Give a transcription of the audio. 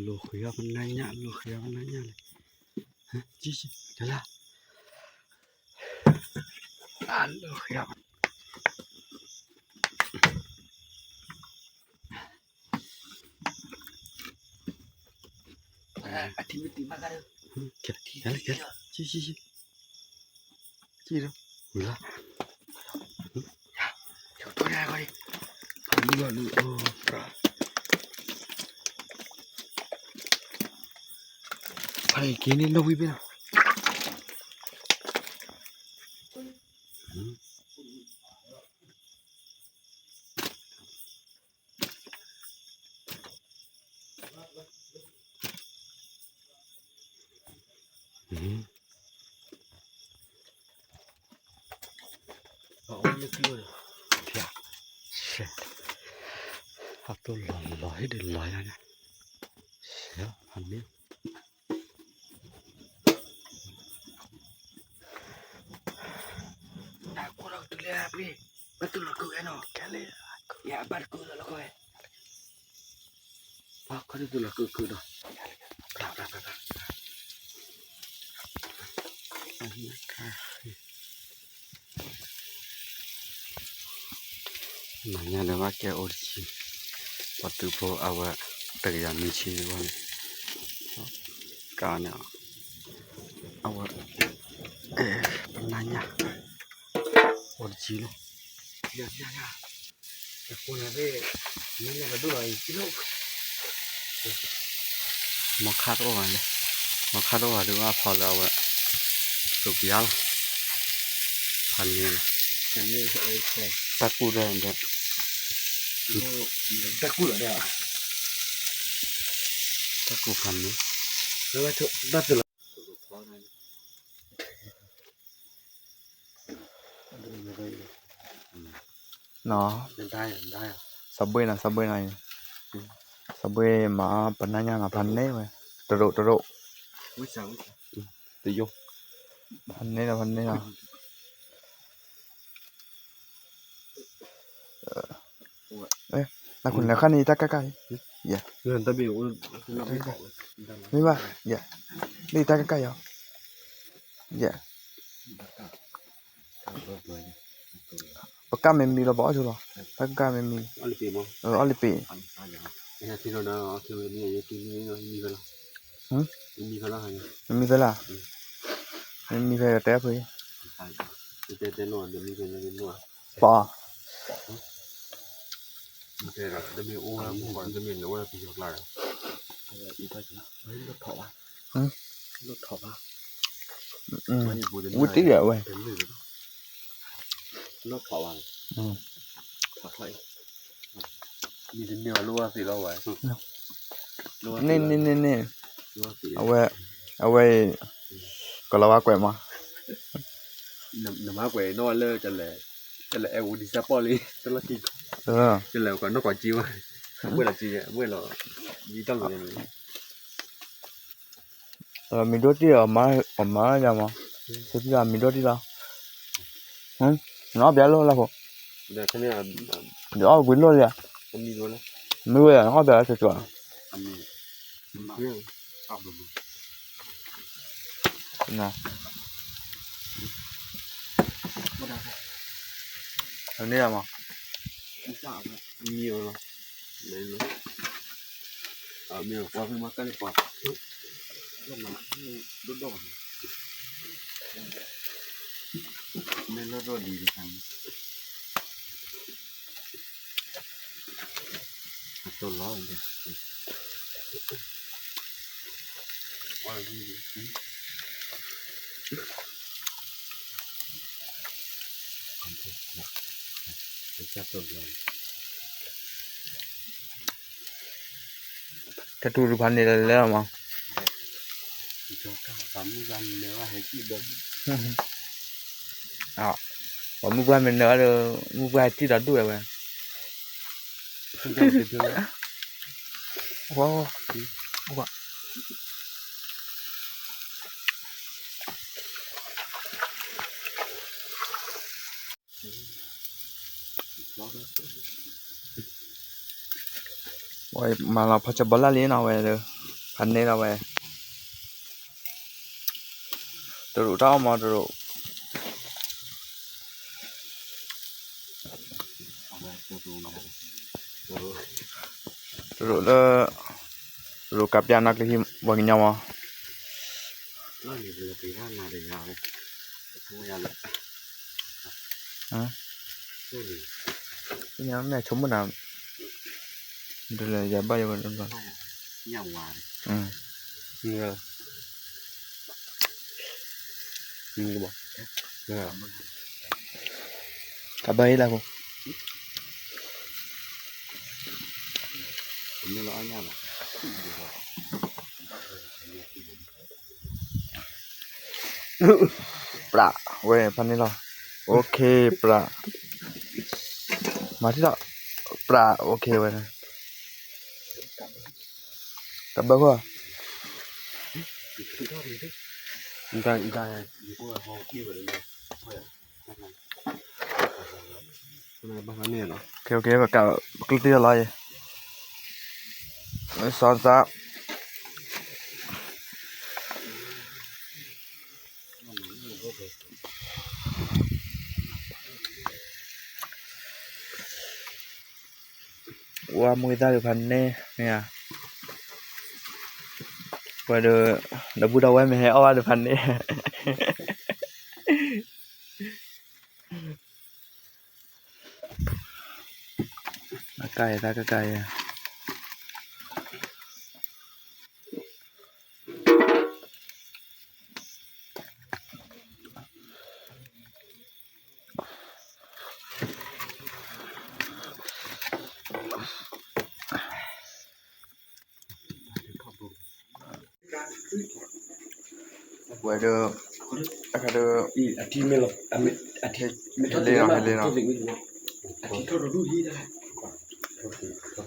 လိာ်ဃံၤအီၤပနၢ်ညၣ်, လိာ်ဃံၤအီၤပနၢ်ညၣ်န့ၣ်, ကလၢ, လိာ်ဃံၤအီၤ, အထံမတံၤဘၣ်ကါဒီး, ကလၢ, ကလၢ, ကလၢ, ဝံၤလီၤ, ဖါက့ၤန့ၣ်နီၣ်ဝံၤဖဲနီၤ. အတိၢ်လီၤလီၤဟ့ၣ်ဒုးလီၤညါန့ၣ်, ဆဲးလီၤဖးန့ၣ် တၢ်ကွၢ်ထီၣ်ကတုၤလၢအပှ့ၤ, ဘၣ်တူၢ်လီၤကုၢ်ဝဲနီၤ, ယဘၣ်တကုၢ်လီၤလီၤခီဝဲ, ခီၣ်တူၢ်တူၢ်လီၤကုၢ်ကုၢ်ဒီး, မၤညါဒီးဘၣ်ကဲအိၣ်တဆံ, ပှၤသုးဖိအဝဲ တကယၤမံဆံဝဲန့ၣ်, ကန့ၣ်, အဝဲ, ပနၢ်ညၣ်, အိၣ်တဆံလီၤ, မီခါတအိၣ်ဘၣ်, မီခါတအိၣ်ဘၣ်ဒီးဘၣ်ဖီလၢအဝဲ, သုးပယါလီၤ, ဖးန့ၣ်လီၤ, တၢ်ကူၣ်ဒီး, တၢ်ကူၣ်လီၤဒီး, တၢ်ကူၣ်ဖးန့ၣ်, တၢ်ကူၣ်လီၤ စီၤဘှ့နီၤ, စီၤဘှ့နီၤ, စီၤဘှ့မၤပနၢ်ညၣ်နီၤ ဖးန့ၣ်ဝဲ, တရိးတရိး, တယိ, ဖးန့ၣ်လီၤ ဖးန့ၣ်လီၤ, နခိၣ်နၢ်ခါန့ၣ် တၢ်ကၢ်ကၢ်အံၤ, ယဲ, မ့ၢ်ဘၣ်, ယဲ, လၢတၢ်ကၢ်ကၢ်အံၤ, ယဲ ပကၢ်မ့ၢ်မံလီၤ ပအီၣ်ဆိလီၤ, တၢ်ကၢ်ကၢ်မ့ၢ်မံ, အီၣ်လံပ့ၤ, မ့ၢ်မံဖဲလၢ်, မ့ၢ်မံဖဲတဲဖု, ပအီၣ် ဝံတံၢ်ဒီးဝဲ, န့ၣ်န့ၣ်န့ၣ်န့ၣ်, အဝဲ, အဝဲအံၤ, ကလီၤဝါကွဲးမး, နမၤကွဲးနီၣ်လၢ, ကလဲၤအဲၣ်ဝူဒံစၢ်ပီၣ်လံ, တလီၢ်ခံ, ကလဲၤနီၣ်ကွၢ်က့ဝဲ, အဝဲလီၤက့, အဝဲလီၤ, မံၤဒိၣ်တံၢ်အီၤ, အမၤယၤမး, မံၤဒိၣ်တံၢ်လီၤ, နအီၣ်ဘၣ်လီၢ်လၢ်ဖိ, ယအီၣ်ဝံၤလီၢ်လံ, မ့ၢ်ဝဲ နအီၣ်ဘၣ်လၢ်တကၠီၤ, န့ၣ်မး, မံၤအီၤလီၤ, မ့ၢ်ကွၢ်ဖဲမၤကၢ်လၢပှၤ, ဒိၣ်ဒိၣ်, မ့ၢ်လီၢ်ဒိၣ်ဒံးတခါန့ၣ်, အတိၢ်လီၤ, တၢ်တူၢ်တဖၣ်န့ၣ်လၢလၢမး, ပှၤမုၢ်ပှၢ်မ့ၢ်နၢၤဘၣ်ဒီး, မုၢ်ပှၢ်တံၢ်ဒီးဒိၣ်ဝဲ, ဝါ, ဝါ မၤလီၤဖီကၠီဘီလၢ်လံနီၤဝဲဒီး, ဖးန့ၢ်လီၤဝဲ, တရူးတၢ်အီၣ်မး တရူး, တရူးလၢ တရူးကးပျၢ်နီၣ်ချံဟံၣ် ပှၤကညီမး. မ့ၢ်ဆိကမိၣ်နၤ, ဒ်လဲၣ် ယဘၣ်ယဝဲ, တဘၣ်အံၤလၢအဃိ, ပြးဝဲဖးန့ၢ်လီၤ, အိၣ်ခ့ ပြး, မၤထံၣ်လီၤ, ပြး အိၣ်ခ့ဝဲ, တဘၣ်ဃီ, ပကးပကျိၣ်တ့ၢ်လီၤအံၤ, စီၤစါ ဝါမူသၣ်ဒုးဖးန့ၢ်, မ့ၢ်ဧါ, ဝဲဒီး ဒီပုၢ်ဒီဝဲၢ်မ့ၢ်ဟဲအီၣ်ဘၣ်ဒုးဖးန့ၢ်, အကါအံၤ တၢ်ကကါအံၤ ဝဲဒီး အခါဒီး ဟ့ၣ်လီၤ ဟ့ၣ်လီၤ ဟ့ၣ်လီၤ